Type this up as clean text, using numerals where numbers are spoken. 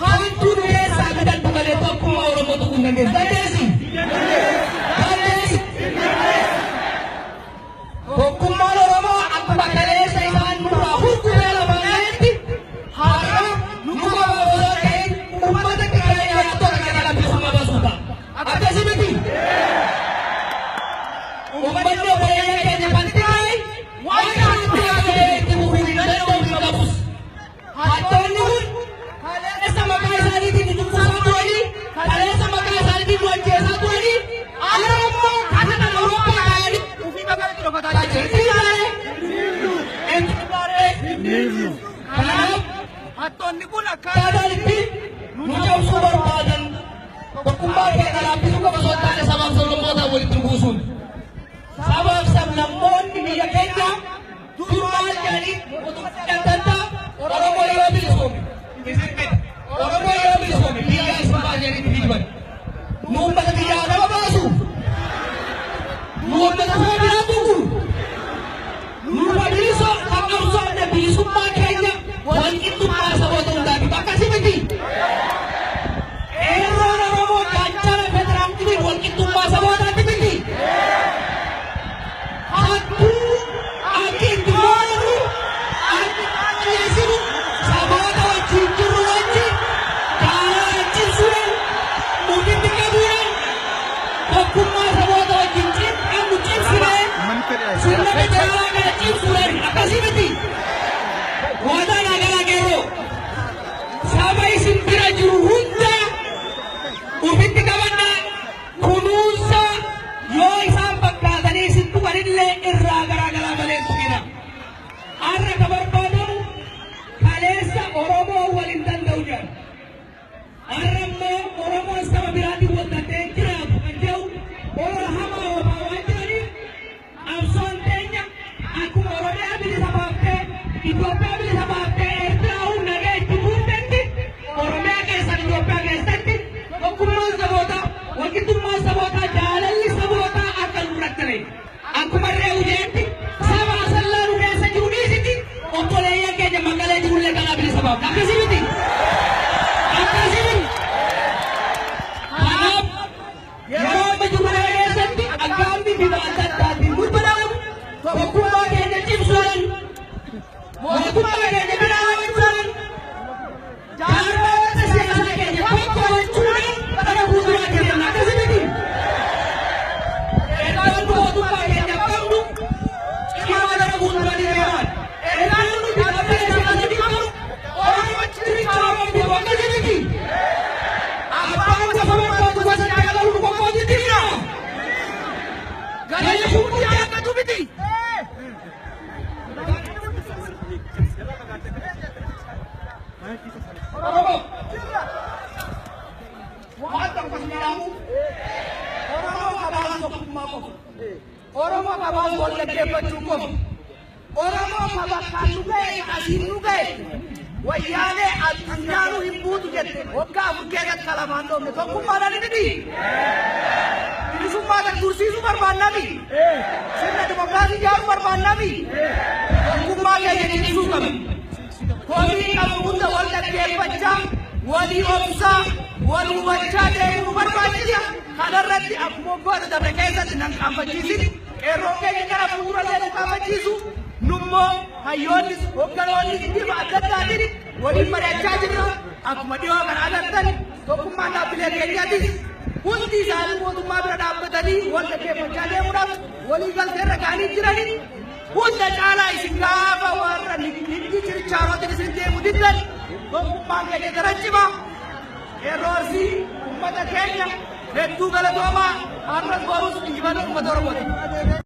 Hamtuu nu keessaa fidantu malee tokkummaa Oromoo tuquu hin dandeessu. Dandeessi? Dandeessi? Tokkummaan Oromoo akkuma kaleessa isaan nurraa hurgufee lafaan har'a nu qofa osoo ta'in uummata Tigraay nyaatota kana bilisummaa baasuu ta'a. Akkasii miti? Uummanni obboleeyyan keenya kan Tigraay waan kanatti yaadee itti fufuu hin danda'u, hin qabus. Hattoonni kun kaleessa maqaa isaaniitiin nu cunqursaa turanii, kaleessa maqaa isaaniitiin nu ajjeesaa turanii, har'a immoo kana kan Awurooppaa kaa'anii Ufii magaalatti dhokataa jiru. Kanaaf Hattoonni kun akka akkaataan itti nu cabsuu barbaadan tokkummaa keenya laaffisuu qofa osoo hin taane sabaaf sablammootaan walitti buusuun. Sabaaf sablammoonni biyya keenya dur maal jedhanii mootummaa Oromoo yoo bilisoome isin bita. Oromoo yoo bilisoome biyya isin baasa jedhanii itti fiigan. Nu uummata biyyaa nama baasu. Nu uummata saba biraa tuqu. Nu bilisoo kan qabsoofne bilisummaa keenya walqixxummaa saboota hundaatiif, akkasii miti? Qeerroon Oromoo gaachana federaalizimiin walqixxummaa sabootaati miti? Hattuu akka itti moonu, akka dhiyeessinu, saboota wajjin jirru wajjin jaalala cimsuudhaan, ofitti qabuudhaan, tokkummaa saboota wajjin qabnu cimsinee, sirna federaalaa kana cimsuudhaan, akkasii miti? Waadaa naa galaa, qeerroo. Saba isin bira jiru hunda ofitti qabannaa, kunuunsa. Yoo isaan fakkaatanii isin tuqanillee irraa garaagalaa malee hin tuqina. Har'a ka barbaadamu kaleessa Oromoo wal hin danda'u jedhan. Har'a immoo Oromoon saba biraatiin wal danda'ee jiraatu kan jedhu olola hamaa oofaa waan jiraniif, qabsoon teenya akkuma Oromiyaa bilisa baaftee, Itoophiyaa bilisa baaftee, Eertiraa humna ga'e itti buuftetti, Oromiyaa keessan Itoophiyaa keessatti tokkummaan sabootaa, walqixxummaan sabootaa, jaalalli sabootaa akka nu rakkane, akkuma reewu jeetti saba Asallaa nu keessa jiru dhiisiti obboleeyyan keenya Maqalee jirullee kanaa bilisa baafna. Akkasii miti? Akkasii miti? Kanaaf yeroo amma jiru kana keessatti aggaammi bifa adda addaatiin gurguramu tokkummaa keenya cimsuudhaan, mootummaa keenya bira dhaabachuudhaan, jaarmoota siyaasaa keenya tokko gochuudhaan gara fuulduraatti deemna. Akkasii miti? Ergaan nu mootummaa keenyaaf qabnu cimaa gara fuulduraatti deemaan. Ergaan nuti dhaabbilee siyaasaatiif qabnu Oromoo ciricha Oromoo, akkasii miti? Abbaan gosa barbaadu gosa jaalalu nu qoqqootutti jira. Galee fuudhuu jaallatu miti. Oromoo. Waan tokko si jedhamu. Oromoo qabaan tokkummaa qofa. Oromoo qabaan wal dhaggeeffachuu qofa. Oromoo ka bakkaan nu ga'e, asiin nu ga'e. Wayyaanee addunyaanuu hin buutu jette waggaa 4 keessatti kalamaan dhoofne tokkummaadhaan miti. Bilisummaa kan tursiisuu barbaannami. Sirna dimokiraasii ijaaruu barbaannami. Tokkummaa keenya cimsuu qabna. Komii qabu hunda wal dhaggeeffachaa, walii obsaa, wal hubachaa deemuu nu barbaachisa. Kanarratti akkuma waggoota dabre keessatti nan qaanfachiisin. Qeerroon keenya gara fuuldurallee nu qaanfachiisu. Nummoo hayyoonnis hogganoonnis bifa adda addaatiin waliin mari'achaa jirra. Akkuma dhiyoo kana agartan tokkummaan dhaabbilee keenyaatis hundi isaanii mootummaa bira dhaabbatanii wal dhaggeeffachaa deemuudhaaf walii galteerra ga'anii jiranii. Hunda caalaa isin gaafa warra nigdii chirichaarootiin isin deemu diddan tokkummaan keenya daran cima. Qeerroo Arsii, uummata keenya hedduu galatoomaa. Har'as borus injifannoo uummata Oromooti.